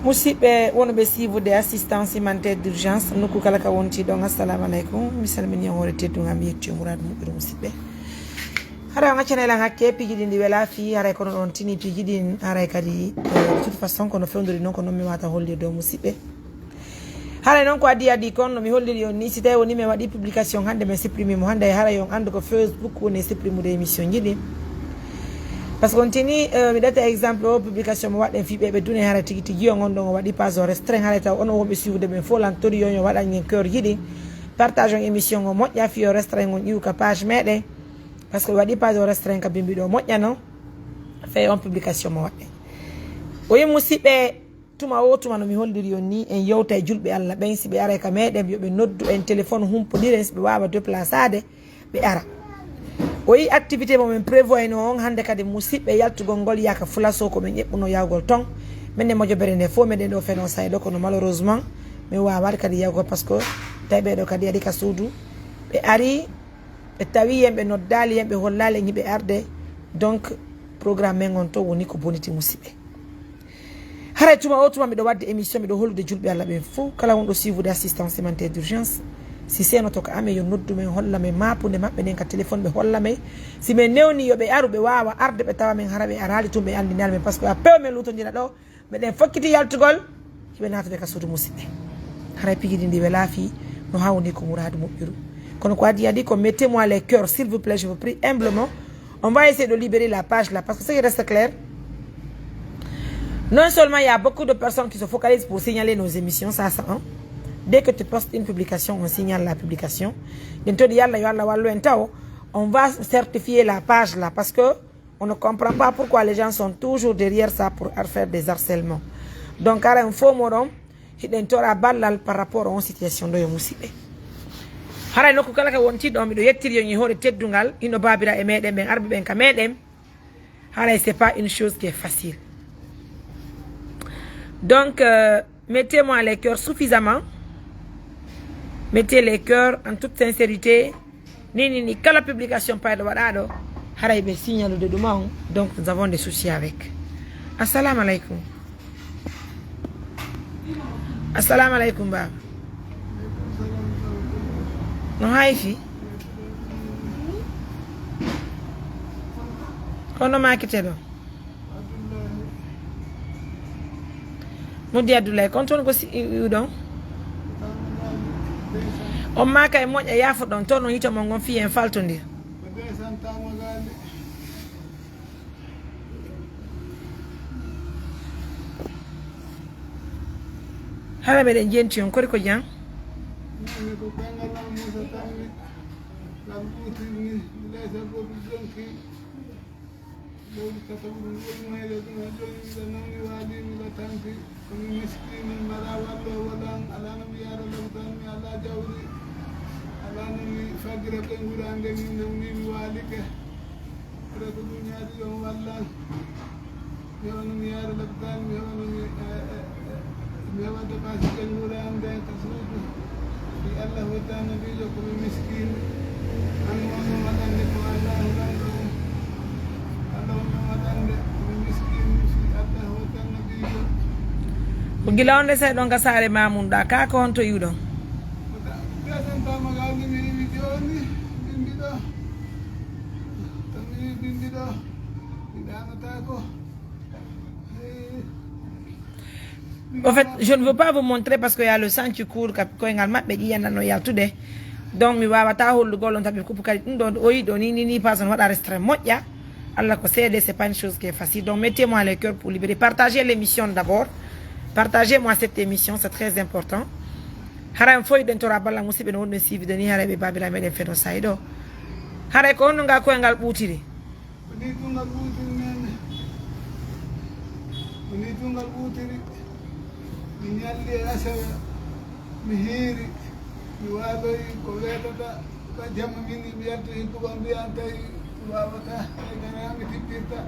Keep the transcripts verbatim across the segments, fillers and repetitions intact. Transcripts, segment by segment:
Musidɓe wonɓe suivre de assistance humanitaire d'urgence, nokku kala ka wonti ɗon, assalamu aleykum. Mi salmini on hoore teddungal, mi yetti on muraadu moƴƴuru, musidɓe. Haray on accana elan hakke, piiji ɗin ɗi wela fii, haray kono ɗon tini piiji ɗin, haray kadi, eh, de toute façon, kono fewndori non, ko non mi wata hollirde on, musidɓe. Haray non ko addi addi kon, no mi holliri on ni, si tawi woni mi waɗi publication hannde, mi supprime mo hannde, haray on anndu ko Facebook woni e supprimude émission ji ɗin. Parce que on tini, eh, mi ɗetta exemple o publication mo waɗɗen fii ɓe ɓe dune, haray tigi tigi on, on ɗon o waɗi page o restreint, haray taw on o wonɓe suivre ɓen fof lan tori yo, yo waɗan en cœur ji ɗin. Partage on émission o moƴƴa fii o restreint on ƴiw ka page meɗen. Parce que o waɗi page o restreint ka bimbi ɗo moƴƴa non. Fee on publication mo waɗɗen. O yi musidɓe, tuma o tuma no mi holliri on ni, en yewta e julɓe Allah ɓen, si ɓe aray ka meɗen, yo ɓe noddu en téléphone, humpodiren, si ɓe wawa déplaçade, ɓe ara. O yi activité mo min prévoyno on hannde kadi, musidɓe, yaltugol ngol yaka Fulaso ko min eɓɓuno yawgol ton. Min e mojobere nde fof meɗen ɗo feno sayɗo, kono malheureusement mi wawade kadi yawgol, parce que tawi ɓeɗo kadi ari ka suudu, ɓe ari, ɓe tawi en, ɓe noddaali en, ɓe hollaali en hiɓe arde. Donc, programme men on to woni ko boniti, musidɓe. Haray tuma o tuma miɗo waɗde émission, miɗo hollude julɓe Allah ɓen fof, kala wonɗo suivre de assistance humanitaire d'urgence, si seenoto ka amen, yo noddu men, holla men maapunde maɓɓe nden ka téléphone, ɓe holla men. Si men newni yo ɓe aru, ɓe wawa arde, ɓe tawa men hara ɓe araali tun, ɓe anndinaali men, parce que a pew men lutondira ɗo, meɗen fokkiti yaltugol, hiɓe naata ɓe ka suudu, musidɓe. Haray piiji ɗin ɗi wela fii, no hawni ko muraadu moƴƴuru. Kono ko addi addi ko, mettez-moi les cœurs, s'il vous plaît, je vous prie humblement. On va essayer de libérer la page là, parce que ce qui reste clair, non seulement il y a beaucoup de personnes qui se focalisent pour signaler nos émissions, ça, ça, hein. Dès que tu postes une publication, on signale la publication. Nden toɗi Yalla, yo Allah wallu en taw. On va certifier la page là, parce que on ne comprend pas pourquoi les gens sont toujours derrière ça pour faire des harcèlements. Donc, haray on fof moɗon, hiɗen tora ballal par rapport on situation ɗo, yo musidɓe. Haray nokku kala ka wonti ɗo, miɗo yettiri on e hoore teddungal, hino baabira e meɗen ɓen, arɓe ɓen ka meɗen. Haray c'est pas une chose qui est facile. Donc, euh, mettez-moi les cœurs suffisamment. Mettez les cœurs en toute sincérité. Ni, ni, ni, kala publication payɗo waɗaɗo, haray ɓe signalude ɗum on. Donc, nous avons des soucis avec. Assalamu aleykum. Assalamu aleykum, baba. No hayfi? Kono makite ɗo? Modi Abdoulaye, kon toon ko si iwɗon? On maaka e moƴƴa, yaafo ɗon, toon on hito mon ngon fii en faltondir. Hara meɗen jenti on, kori ko jam? Nani ko ɓengal am Moussa Tammi, ngal ɓuutirni, mi leysa goɗɗo jonki. Lewru tataɓuru woni mayre ɗum e ƴoƴi, miɗo nawni waali, miɗo tampi. Ko mi miskiin, mi mara walloowo lan, alaa no mi yaara lopitaan, mi alaa jawdi, alaa no mi faggira ɓeynguure an, nde mi nawni, mi waalike. Hara ko ɗum yaadi, yo on wallan. Mi heɓa no mi yaara lopitaan, mi heɓa no mi, eh, eh, eh, mi heɓa dépense ɓeynguure an nden ka suudu. Fii Allah hoota Nabiijo, ko mi miskiin. An wonno waɗande ko Allah hoɗanɗo on. Allah wonno waɗande ko mi miskiin, fii Allah hoota Nabiijo. Ko gila on nde seeɗon ka saare Mamoun ɗa, kaa ko honto iwɗon? Ko ta-, ɓesantama gaa ni mi iwi jooni, bimbi ɗo. To mi iwi bimbi ɗo, mi ɗaanotaako. Eh. En fait, je ne veux pas vous montrer parce que y a le sang qui court, ka koyngal maɓɓe ƴiyanɗan no yaltude. Donc, mi wawata hollugol on, tabi kuppu kadi ɗum ɗo, o yi ɗo ni, ni, ni, pas on waɗa restreint moƴƴa. Allah ko seede, c'est pas une chose qui est facile. Donc, mettez-moi les cœurs pour libérer. Partagez l'émission d'abord. Partagez-moi cette émission, c'est très important. Hara en fof ɗen tora balla musidɓe no wonɓe suivre ni, haray ɓe babira meɗen feno sayi ɗo. Haray ko honno nga koyngal ɓuutiri? Ko ni tungal ɓuutiri nene. Ko ni tungal ɓuutiri. Mi ñalli e asawe, mi hiiri, mi waaloyi ko weetata, ka jamma min mi yalti hikkugo mbiyan tawi mi waawata, tawi kana mi tippirta.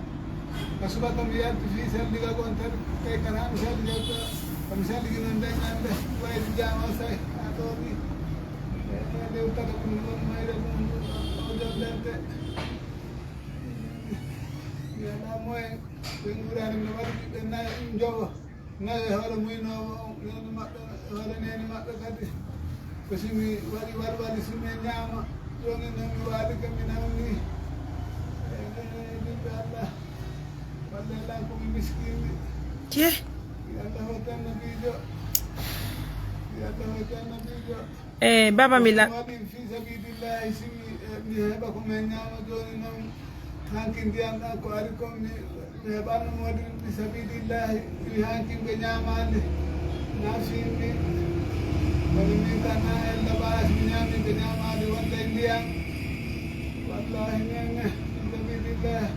Ka subaka mi yalti fii salliga gon tan, tawi kana mi salliga, ko mi salligi non dañi ande, wayri jaama say, a ɗo ni. E, e, lewtata ɗum non mayre ɗum, o jondante. Mi alaa moyen, ɓe nguurani mi waɗi ɓiɓɓe nayo, njowo. Nayo e hoore muynoowo on, neene maɓɓe, e hoore neene maɓɓe kadi. Ko si mi waɗi walwali, si mi ñaama, jooni noon mi waali ka mi nawni. E, e, e, ɓiɓɓe Allah, walle lan ko mi miskiini. Tiye. Yo Allah hotan nabiijo. Yo Allah hotan nabiijo. E, baba mi la. Mi waɗi fi sabilillahi, si mi, e, mi heɓa ko mi ñaama jooni noon. Hanki ndiyan ɗan ko ari kon mi, mi heɓano mi waɗi fi sabilillahi. Mi hanki ɓe ñaamaali. Na fi mi. Kono min kan na en labaas mi ñaami ɓe ñaamaali wonde e ndiyan. Wallahi nene, fi sabilillahi.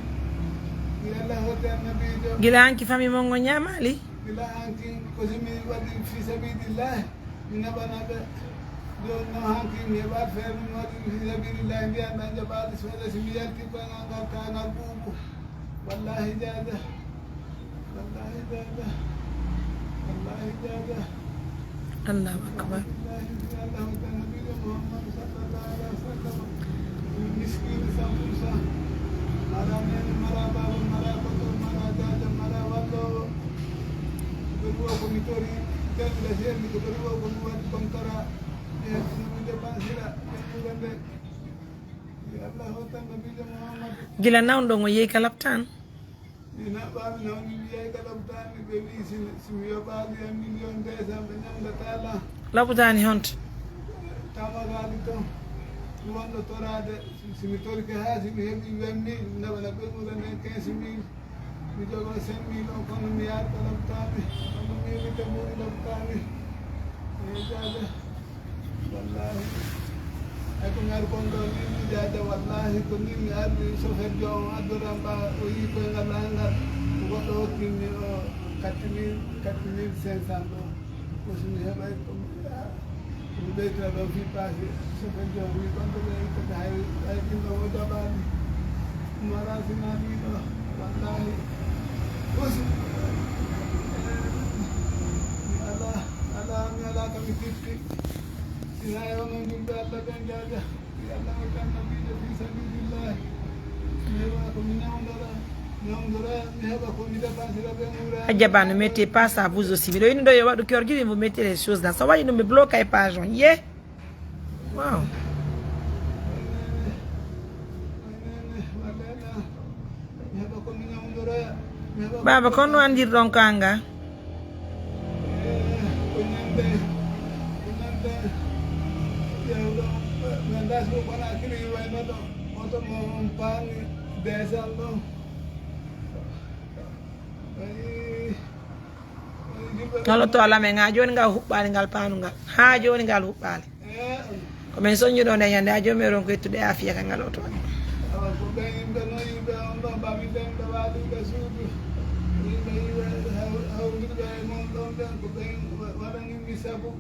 Mi Allah hotan nabiijo. Gila hanki fami mon ngo ñaamaali? Gila hanki ko si mi waɗi fi sabilillahi. Mi naɓana ɓe. Jooni noon hanki mi heɓaat feere mi waɗi fi sabilillahi ndiyan ɗan jaɓaali soode si mi yalti koyngal ngal kaangal ɓuuɓu. Wallahi jaada. Wallahi jaada. Wallahi jaada. Allahu akbar. Wallahi jaada. Wallahi jaada. Nabiijo Muhammad sallallahu alaihi wasallam. Miskiin cent pour cent. Mara neene, mara baaba, mara koto, mara jaada, mara walloowo. Ko ɓuri o ko mi tori, janngude seeɗa, ko ɓuri o ko mi waɗi kon tara, e no mi depansira, ɓe ɓura nde. Yo Allah hottan nabiijo Muhammadu. Gila nawɗo ngo yehi ka laptaan. Mi naɓaami nawni mi yehi ka laptaan, ɓe wi'i si mi, si mi yoɓaali en million deux cent ɓe ñamdataa lan. Laptaani honto? Tamagaali ton. Mi wonno toraade, si, si mi torike haa si mi heɓi vingt mille, mi naɓana ɓe ɓura nden quinze mille. Mi jogo cinq mille on, kono mi yaari ko laptaani, kono mi yewita muuri laptaani. E jaada, wallahi. Ay ko mi ari kon ɗo ni, mi jaada, wallahi, ko ni mi ardi, chauffeur jo on addoran ba, o yi koyngal langal, ko goɗɗo hokkinmi o quatre mille, quatre mille cinq cents ɗo. Ko si mi heɓay ko mi, ah, ko mi ɓeytira ɗon fii paasi, chauffeur jo on wi kon ɗo ɓe ittata hay, hay ɗin ɗon o jaɓaani. Mara sina ɗiɗo, wallahi. Usu. Mi ala, ala, mi ala ka mi tifti. Sina e onon julɓe Allah ɓen jaada. Mi Allah o tan nabiijo fi sabilillah. Mi heɓa ko mi nawdora, nawdora, mi heɓa ko mi depansira ɓe ɓura. A jaɓano, mettez pas ça vous aussi. Miɗo inni ɗo yo waɗu ki orgiri, vous mettez les choses là. So waɗi ɗum ɓe bloqué e page on. Ye. Wow. Baba, kono andirɗon kanga? Ngal oto ala men, ha joni ngal huɓɓani ngal panu ngal. Ha joni ngal huɓɓani. Ko min soññuɗo nde ñande, ha joni mi ronko yettude afiya ka ngal oto. Awa, ko ɓen yimɓe noon, yimɓe on ɗon, ɓami ɓen ɓe waɗuɓe suudu. Yimɓe, yimɓe haw-, hawruɓe e mon ɗon ɓen, ko ɓen wa-, waɗanimmi sabu.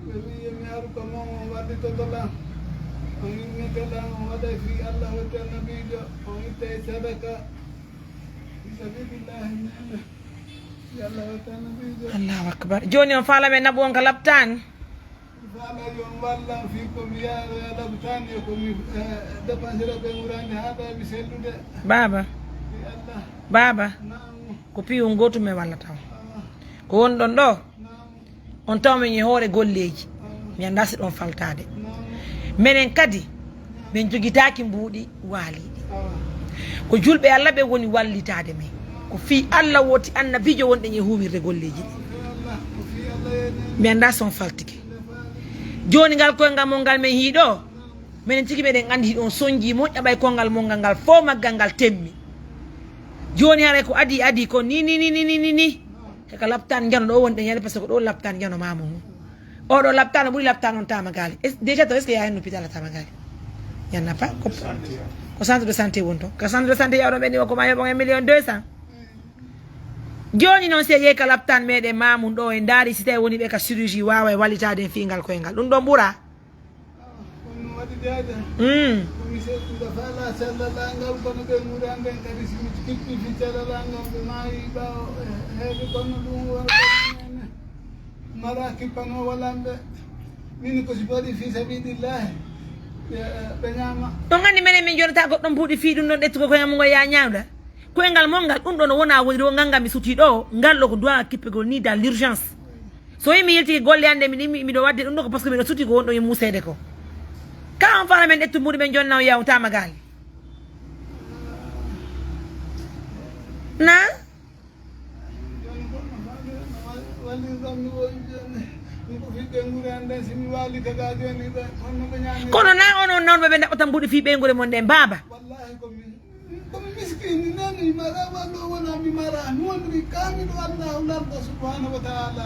Ɓe wi'i mi aru ko mon, on waɗitoto lan. On immete lan, on waɗay fii Allah hotte annabiijo, on ittay sadaka. Fi sabilillahi nene. Fii Allah hotte annabiijo. Allahu akbar. Joni on faala men naɓu on ka laptan. Baaba, baaba, ko piiwun gootum mi wallata on. Ko woni ɗon ɗo, on tawa min e hoore golleeji, mi anndaa si ɗon faltaade. Menen kadi, min njogitaaki mbuuɗi waaliiɗi. Ko julɓe Allah ɓe woni wallitaade men. Ko fii Allah woti annabiijo wonɗen e huuwirde golleeji ɗi. Mi anndaa si on faltike. Jooni ngal koyngal mon ngal min hiiɗo, minen tigi meɗen anndi hiɗon sonji moƴƴa ɓay koyngal mon ngal, ngal fof maggal ngal temmi. Jooni haray ko adii, adii ko ni, ni, ni. Kaka laptan njano ɗo wonɗen ñande, parce que ɗo laptan njano maamu ngu. Oɗo laptan o ɓuri laptan on Tamagaali. Es-, déjà to, est-ce que yaa hen hôpital a Tamagaali? Y en a pas. Ko, ko centre de santé woni to. Ka centre de santé yawɗo ɓen ni o ko ma yoɓon e million deux cent. Jooni noon si a yehi ka laptan meɗen maamu ɗo e ndaari si tawi woni ɓe ka chirurgie waawa e wallitaade en fii ngal koyngal. Ɗum ɗon ɓura. Kono waɗi deede. Mm. Komi seeɗuɗo faala sellal ngal, kono ɓe nguurani ɓen kadi, si mi kippi fi sellal ngal, ɓe maayi ɓaawo, e, heede, kono ɗum wona ko mara kippano walanɓe. Min ko si waɗi fi sabilillahi, ɓe, ɓe ñaama. On anndi menen min jonata goɗɗo mbuuɗi fii ɗum ɗon ƴettugo ko ñamugol ya ñaawda. Koyngal mon ngal, ɗum ɗo no wona woni ɗo, ngal ngal mi sutii ɗo, ngal ɗo ko doit kippegol ni dans l'urgence. So yimi yiltiki golle an ɗe, mi, mi, miɗo waɗde ɗum ɗo ko parce que miɗo sutii ko wonɗo e muuseede ko. Ka on fara men ƴettu mbuɗi men jonna o yawtama gaali. Na? Kono na onon nawɓe ɓe ndaɓɓata mbuɗi fii ɓeynguure mon ɗen, baaba? Wallahi ko min, ko mi miskini, nani mi mara, wallo wona mi mara, mi wondiri kaamiɗo Allahu lanɗo subhanahu wa ta'ala.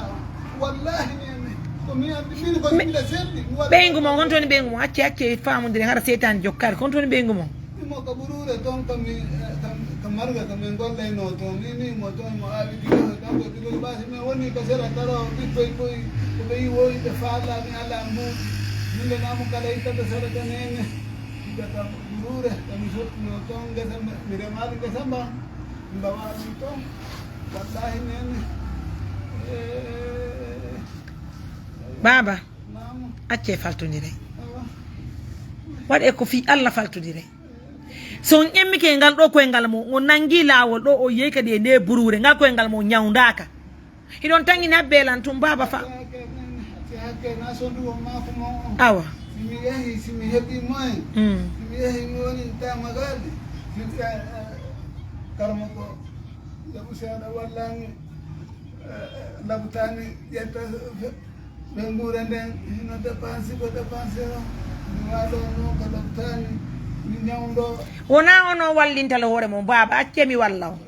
Wallahi nene, ko mi andi min ko yimɓe selli, mi waɗi ɓeyngu mon, honto woni ɓeyngu mon? Acce, acce, famondire, hara seytaane jokkaade, honto woni ɓeyngu mon? Imo ka ɓuruure toon, ka mi, ka, ka marga, ka min gollayno toon, ni, ni mo toon, mo aawi digo, kanko digo ɓaasi, min woni ka sera karo, ɓikkoy koy, ko ɓe yi woyi, ɓe faala, mi ala mbuuɗi. Min nde naamu kala ittata sadaka nene. Diga kam ɓuruure, kami sottuno toon ngesa, mi remaali ngesa mba, mi mbawaali toon. Wallahi nene. Eh, Baaba, naamu. Accee faltondire. Awa. Waɗee ko fii Alla faltondire. So on ƴemmike ngal ɗo koyngal mo, on nangi laawol ɗo, o yehi kadi e nde buruure, ngal koyngal mo ñawndaaka. Hiɗon tangina beelan tun, baaba fa. Awa. Si mi yahi, si mi heɓi moyen, mm, si mi yahi, mi woni tamagali, si, eh, eh, karamoko, jaɓu seeɗa wallani, eh, eh, labtani, ƴetta, eh, ɓe nguura nden, hino dépense ko dépense o, mi waɗo noon ko labtani, mi ñawdo. Wona onon wallintalo hoore mon, baaba, accee mi walla on.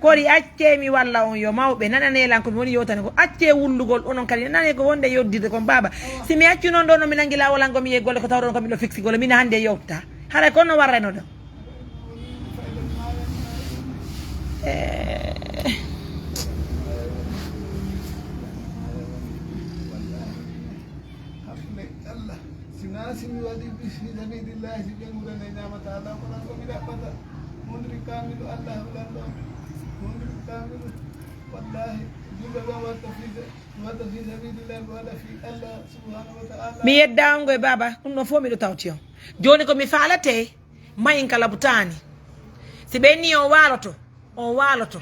Kori accee mi walla on, yo mawɓe nanane lan ko mi woni yewtande ko. Accee wullugol onon kadi, nanane ko wonde yewtidde kon, baaba. Si mi accu non ɗo, no mi nangi laawol an, ko mi yehi golle ko tawɗon ko miɗo fixi golle, mina hannde yewta. Haray ko no warrayno ɗon. Eh. Hakkunde Allah, si naa si mi waɗi fi sabilillahi, si ɓe nguure nde ñaamata, alaa ko lan ko mi ɗaɓɓata. Mondiri kaamilu Allah lan ɗo. Mondiri kaamilu. Wallahi, julɓe ɓe watta fi sa-, watta fi sabilillahi, ɓe waɗa fi Allah subhanahu wa ta'ala. Mi yedda on ngoy, baaba, ɗum ɗon fof miɗo tawti on. Jooni ko mi faalate, mayin ka labutaani. Si ɓe ni on waaloto, on waaloto.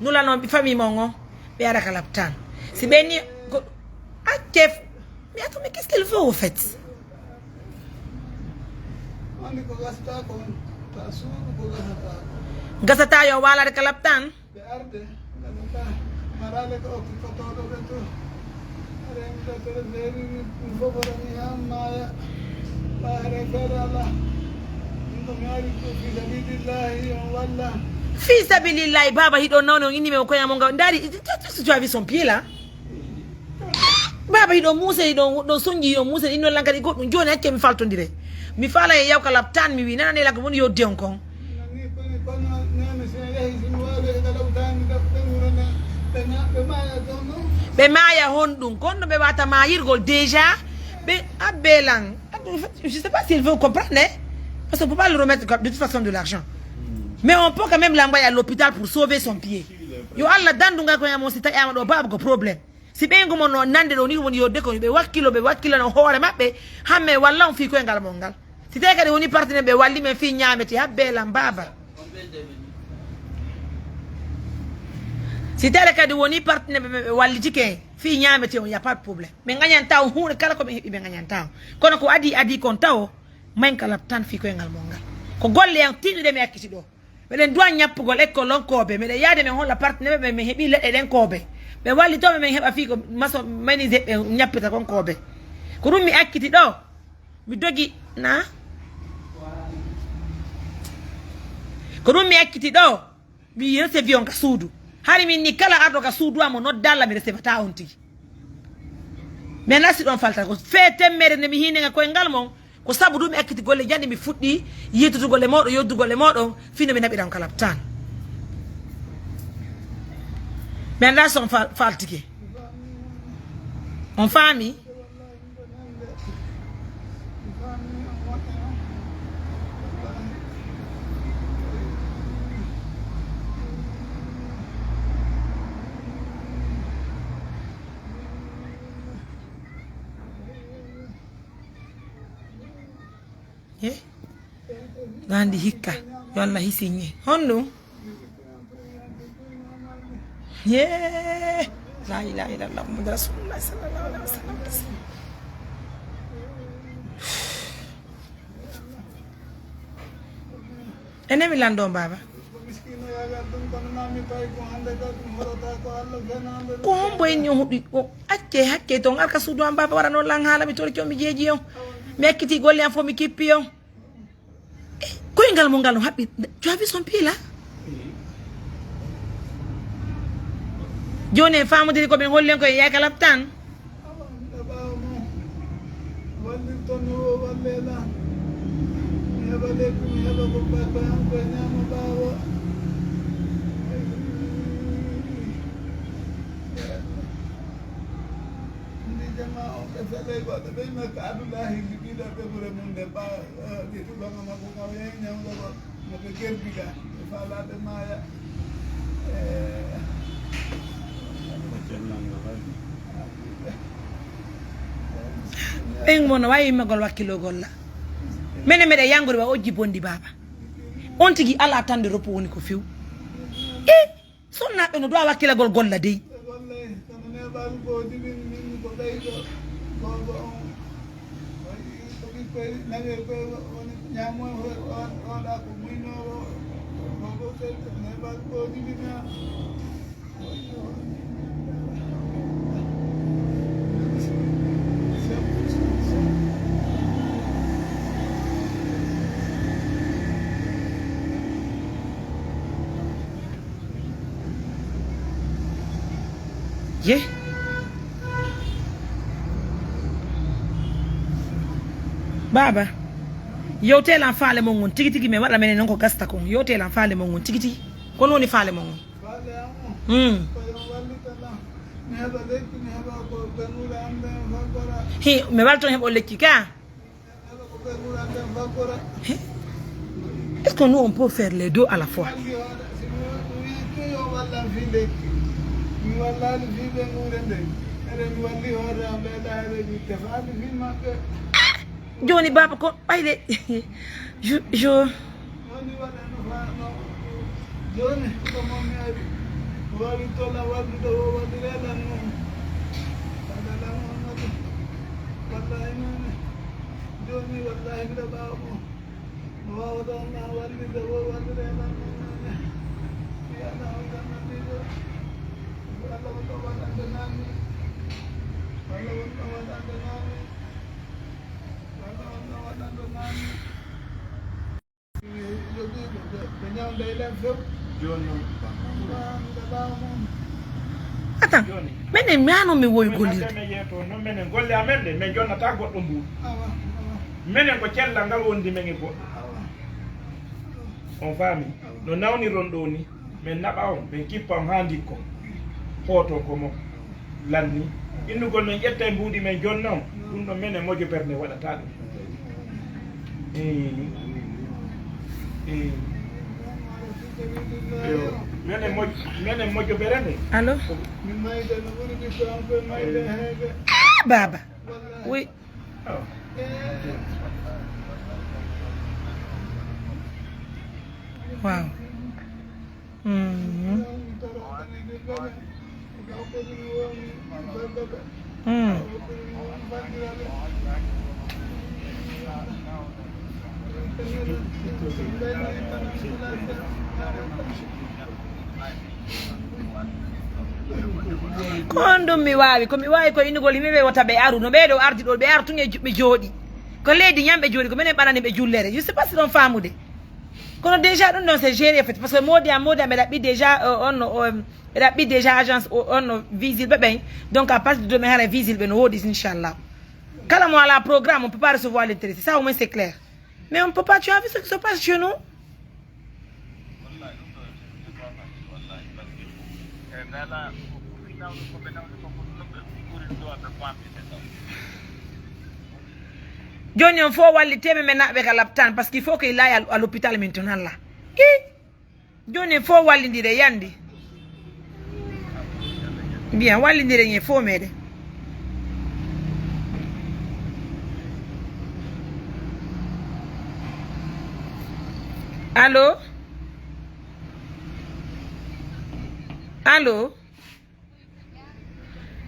Nulanoon ɓe famille mon on, ɓe ara ka laptaan. Si ɓe ni ko, acce, mais attends, mais qu'est-ce qu'il veut au fait? Wonde ko gasata ko, ta suudu ko gasata ko. Gasata yo waalaade ka laptaan. Ɓe arde, gasata. Maraale ko okki ko tawɗo ɓe to. Are mi ɗo tere feeri mi, mi foforani haa maaya. Ɓaare feere Allah. Min ko mi ari ko fi sabilillahi, on walla. Fi sabilillahi, baaba hiɗo nawne on inni men o koya mo nga. Ndari, tu as vu son pied là? Baaba hiɗo muuse, hiɗo, ɗo sonji hiɗo muuse, inno lan kadi goɗɗum. Jooni acce mi faltondire. Mi faala e yawka laptaan mi wi, nanane lan ko woni yodde on kon. Ɓe maaya honɗum? Kono ɓe wata maayirgol déjà. Ɓe abbe lan. Je sais pas s'il veut comprendre, hein. Parce qu'on peut pas lui remettre de toute façon de l'argent. Mais on peut quand même l'envoyer à l'hôpital pour sauver son pied. Yo Allah dandu ngal ko yamo si taƴama ɗo baaba ko problème. Si ɓeyngu mon no nande ɗo ni woni yodde ko ɓe wakkilo, ɓe wakkilano hoore maɓɓe, hamme walla on fii koyngal mon ngal. Si tawi kadi woni partenaire ɓe walli men fii ñaamete, habbe lan baaba. Si tawi kadi woni partenaire ɓe, ɓe wallitike fii ñaamete on, y a pas de problème. Ɓe ngañanta on huunde kala ko ɓe heɓi, ɓe ngañanta on. Kono ko adi, adi kon tawo, mayn kala tan fii koyngal mon ngal. Ko golle an tiiɗuɗe mi acciti ɗo. Meɗen duwa ñappugol école on koobe. Meɗen yaade men holla partenaire ɓe, min heɓi leɗɗe ɗen koobe. Ɓe wallitooɓe men heɓa fii ko maçon menuisier ɓe ñappita kon koobe. Ko ɗum mi acciti ɗo. Mi dogi na. Ko ɗum mi acciti ɗo. Mi recevi on ka suudu. Hari min ni kala arɗo ka suudu am o nodda Allah mi recevata on tigi. Mi andaa si ɗon falta ko fee temmere nde mi hiinega koyngal mon. Ko sabu ɗum mi acciti golle janɗe mi fuɗɗi yiytutugol e mooɗon, yoddugol e mooɗon, fii no mi naɓiran kala tan. Mi andaa si on fal-, faltike. On faami? Eh? Gandi hikka. Yo Allah hisin ye. Honɗum? Yee. La ilaha illallah Muhammadu Rasulullah sallallahu alaihi wasallam. Ene mi lanndo, baaba. Ko hombo en ñohuɗi o? Acce hakke ton, arka suudu am, baaba, wara noon lan haala, mi torki on, mi jeeji on. Mi ekkiti golle am fof, mi kippi on. Eh, koyngal mo ngal no haɓɓi. Tu as vu son pied là? Jooni en faamodiri ko ɓen holli en ko e yaay ka laptaan. Awa, miɗa ɓaawa mo. Wallirton mi o walleela. Mi heɓa lekki, mi heɓa ko bakka am ko ñaama ɓaawo. Ndi jama on ɓe felay goɗɗo ɓe makka Abdullahi ndi ɓiɗa ɓe ɓure mum nde ɓa. Ɓe tuɓama ko kaw yahi ñawɗo goɗɗo. Moɓe gerdiga e faalaɓe maaya. Ɓen mo no wawi immagol wakkilogol la. Mene meɗe yangude wa ojji bondi baaba. On tigi ala tande roppo woni ko few. E sonnaɓe no dowa wakkilagol golla dey. Ko ɓikkoy nawe koy woni ñaamo, oɗa ko muynoowo. Ko gotel neɓal ko jibina. Ye. Baaba, yewtelan faale mon ngon tigi tigi, mi waɗa menen noon ko gasta kon. Yewtelan faale mon ngon tigi tigi. Ko non woni faale mon ngon? Hmm. Hi, mi walton heɓo lekki ka. Est-ce que nous, on peut faire les deux à la fois? Jooni baaba ko ɓayde. Je, je, Jooni wallahi miɗa ɓaawa mo. Mo waawata on na wallirde, o wallira e lan non. Mi Allah on tan natiiɗo. Yo Allah won ɗo waɗande nami. Allah won ɗo waɗande nami. Allah won ɗo waɗande nami. Attends, menen mano mi wowi gollirde. Minen golle amen ɗe, min jonnata goɗɗo mbuuɗu. Minen ko cellal ngal wondi men e goɗɗo. On faami? No nawniron ɗo ni, min naɓa on, min kippa on haa ndikko. Hooton ko mo lanni. Innugol men ƴetta e mbuuɗi men jonna on, ɗum ɗo menen mojo bernde waɗata ɗum. Ee. Ee. Menen moj-, menen mojo bernde. Allo? Ah, baaba. Oui. Waaw. Mhm. Mm. Ko on ɗum mi waawi, ko mi waawi ko innugol yimɓe ɓe wota ɓe aru, no ɓeeɗo ardi ɗo, ɓe artu e ju-, ɓe jooɗi. Ko leydi ñam ɓe jooɗi, ko minen ɓanani ɓe jullere. Je sais pas si ɗon faamude. Kono déjà ɗum ɗon c'est géré en fait, parce que moodi am, moodi am ɓe ɗaɓɓi déjà, euh, on, euh, ɓe ɗaɓɓi déjà agence, euh, on, euh, vigile ɓe ɓen. Donc à partir de demain hara vigile ɓe no woodi inchallah. Kala mo ala programme, on peut pas recevoir l'intéressé. Ça au moins c'est clair. Mais on peut pas, tu as vu ce qui se passe chez nous? Jooni on fof wallitee mi, mi naɓɓe ka laptaan, parce que il faut que il aille à, à l'hôpital maintenant là. Ih! Jooni on fof wallindire yandi. Bien, wallindire en fof meɗen. Allo? Allo?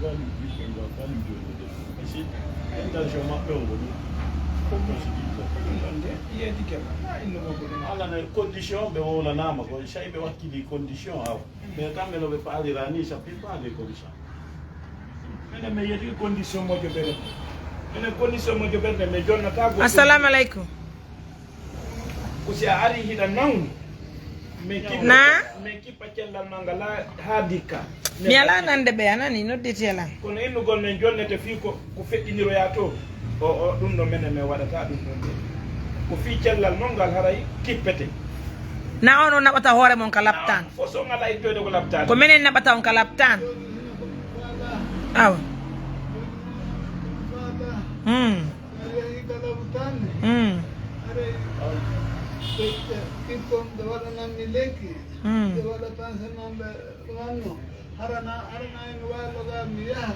faali ɓiɓɓe, nga faali jooɗoɗe. Parce que intention maɓɓe on ko ɗum. Fof ko si ɗiɗi ko ɗum ɗon de, yeedi ke ma, na inno ko ɗum. Ala na condition ɓe wowlanaama ko, so ɓe wakkili condition aw. Mais kamɓe no ɓe faalira ni, ça fait pas des conditions. Minen mi yeedi condition moƴƴo ɓere. Minen condition moƴƴo ɓere, mais jonnata ko. Assalamu alaikum. Ko si a ari hiɗa nawni. Min kippa, na? Min kippa cellal ma ngal haa, haa dikka. Mi alaa nande ɓe, a nani, nodditi e lan. Kono innugol men jonnete fii ko, ko feƴƴiniroyaa to. O, o, ɗum ɗo menen min waɗata ɗum ɗon de. Ko fii cellal mon ngal haray kippete. Na on o naɓata hoore mon ka laptaan. Fof so ngal a ittoyde ko laptaan. Ko menen naɓata on ka laptaan. Awa. Hmm. Aɗa yahi ka laptaan. Hmm. Aɗa ɓe kippon ɓe waɗanan mi lekki. Hmm. Ɓe waɗa pansement ɓe wanno. Harana, harana en waalo ga mi yaha.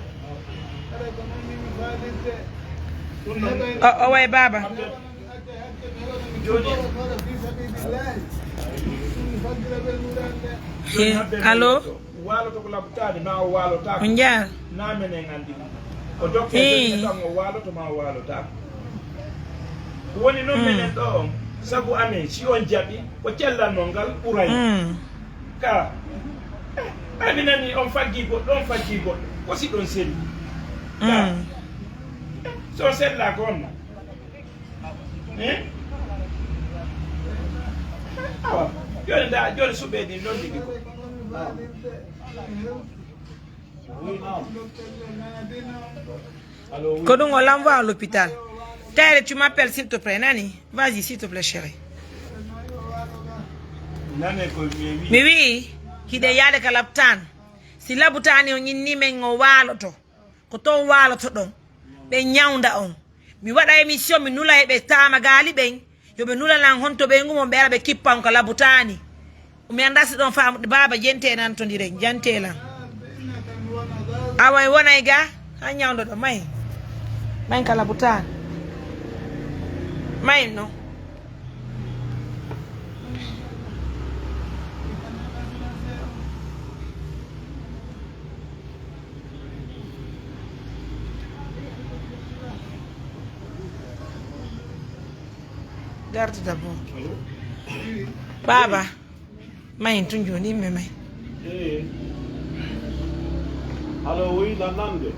Aɗa ko noon ni mi faalirte. O, o way baaba. He, allo? Waaloto ko labtaade, ma o waalotaako. On njaar. Na menen anndi ɗum. O dokke tan o waaloto, ma o waalotaako. Woni noon menen ɗo on, sabu amen, si on jaɓi, ko cellal mon ngal ɓuray. Mm. Ka, eh, Ay, mi nani on faggi goɗɗo, on faggi goɗɗo. Ko si ɗon selli? Mm. So on sellaa ko on na? Eh? Awa, jooni nda, jooni suɓe ɗin non ɗiɗi ko. Awa. Ko ɗum o l'envoie à l'hôpital. Tere, tu m'appelles, s'il te plaît, nani? Vas-y, s'il te plaît, chérie. Mi wi'i hiɗen yaade ka laptaan. Si laptaan on inni men o waaloto, ko ton waaloto ɗon. Ɓe ñawnda on. Mi waɗa émission, mi nula e ɓe taamagaali ɓen. Yo ɓe nulanan honto ɓeyngu mon ɓe ara ɓe kippa on ka laptaan. Mi anndaa si ɗon faamude baaba, jente nan to ndiren, jante lan. Awa, e wonay ga, haa ñawndoɗo, may. May ka laptaan. May no. Garde d'abord. Baaba, mayin tun jooni, yimɓe may. Eh. Allo, oui, la nande.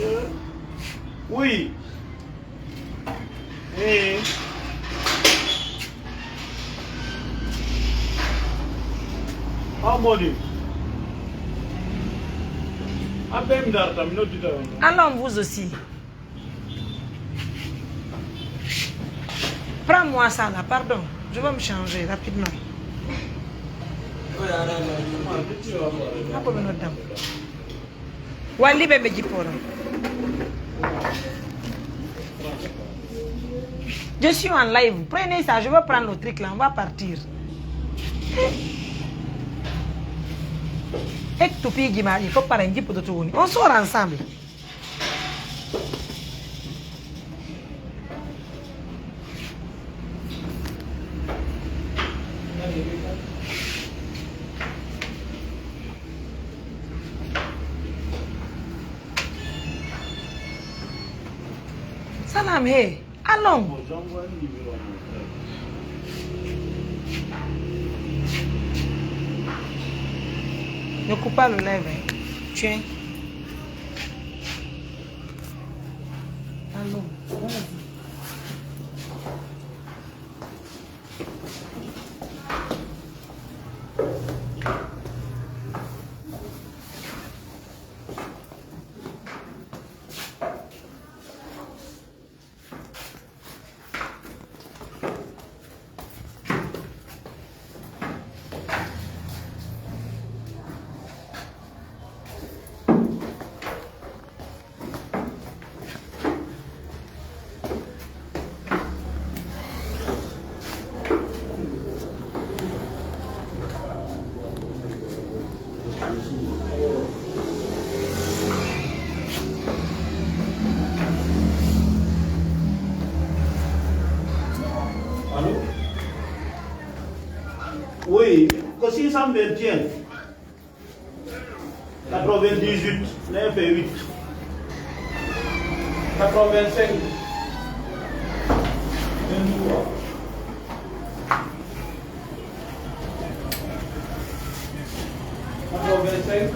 Eh. Oui. Eh. An moni. An ɓe mi darta, mi noddita on. Allons, vous aussi. Prends-moi ça là, pardon. Je vais me changer rapidement. Hapo ɓe noddam. Walli ɓe ɓe jippoɗo. Je suis en live. Prenez ça, je vais prendre le truc là, on va partir. Ek to piiji ma ɗi fof para jippodo to woni. On sort ensemble. Salam, he. Allons. Ne coupe pas le live, hein. Tiens. Allons, vas-y. Allô? Oui, ko six cent vingt et un. Quatre-vingt-dix-huit, neuf et huit. Quatre-vingt-cinq, vingt-trois. Quatre-vingt-cinq.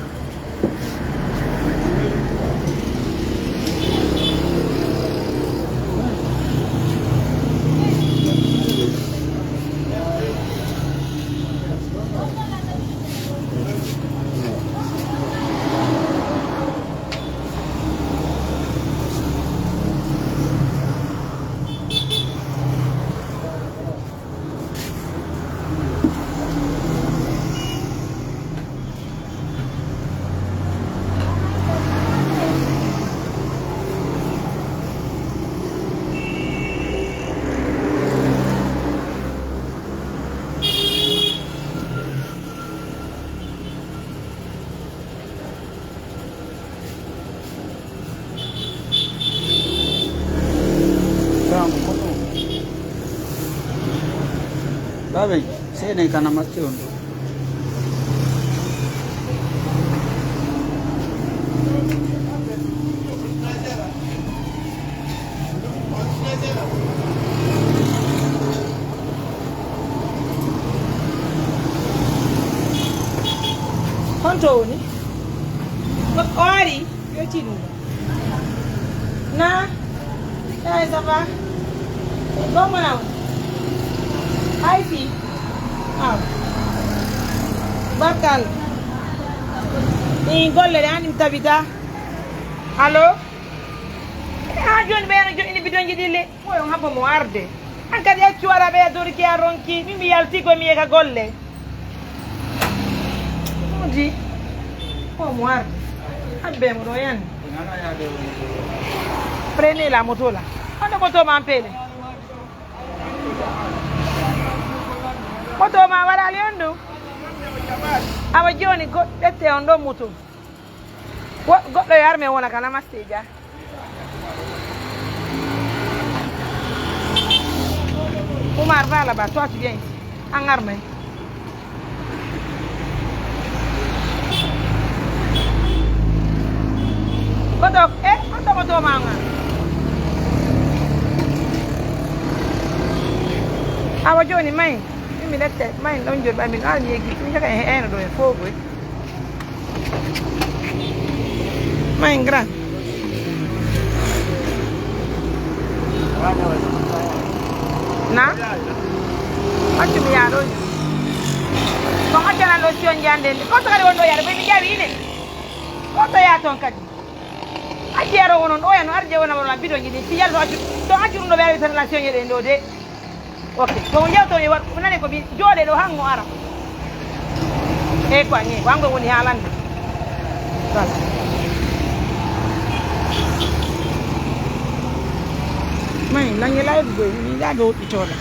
Baabey, seeney kana matti on ɗo. Honto woni? Ko o ari? Yo tinno. Na? Ay, ça va? Gomo na woni? Ay, fi. Aw. Barkal. Ni golle de, an mi tabita. Allo? Ha joni ɓe yana joɗɗini bidonji ɗi le. Oyo habbo mo arde. An kadi accu ara ɓe dori ke a ronki. Min mi yalti ko mi yeka golle. Ɗum di. Ko mo arde. Habbe mo ɗo yani. Prenez la moto là. Honto moto ma an pele? Moto ma waɗali on ɗum? Awa joni go-, ƴette on ɗon moto. Wo-, goɗɗo yo arme wona kana masteja. Umar, va là-bas, toi tu viens ici. An arme. Koto, eh, koto moto ma nga. Awa joni mai. Min mi lette, mai ɗon joni ɓa min ɗo almi yeggi. Min jaga en he'eno ɗo e fogoy. Mai grand. Na? Accu mi yaa ɗo. Ko accana ɗo siyon jande ndi. Ko sakari won ɗo yaade, boy mi jawi ine. Ko to yaa ton kadi. Acci yaro wonon ɗo yano arje wona wona bidon jini. Si yalto accu. To accu ɗum ɗo ɓe awi tan la siyon yeɗen ɗo de. Ok, ko mo yewto e waɗ, ko nani ko mi jooɗe ɗo han mo ara. E ko anni, ko ango woni haalande. Voilà. Mai, nange live boy, mi ga do itola.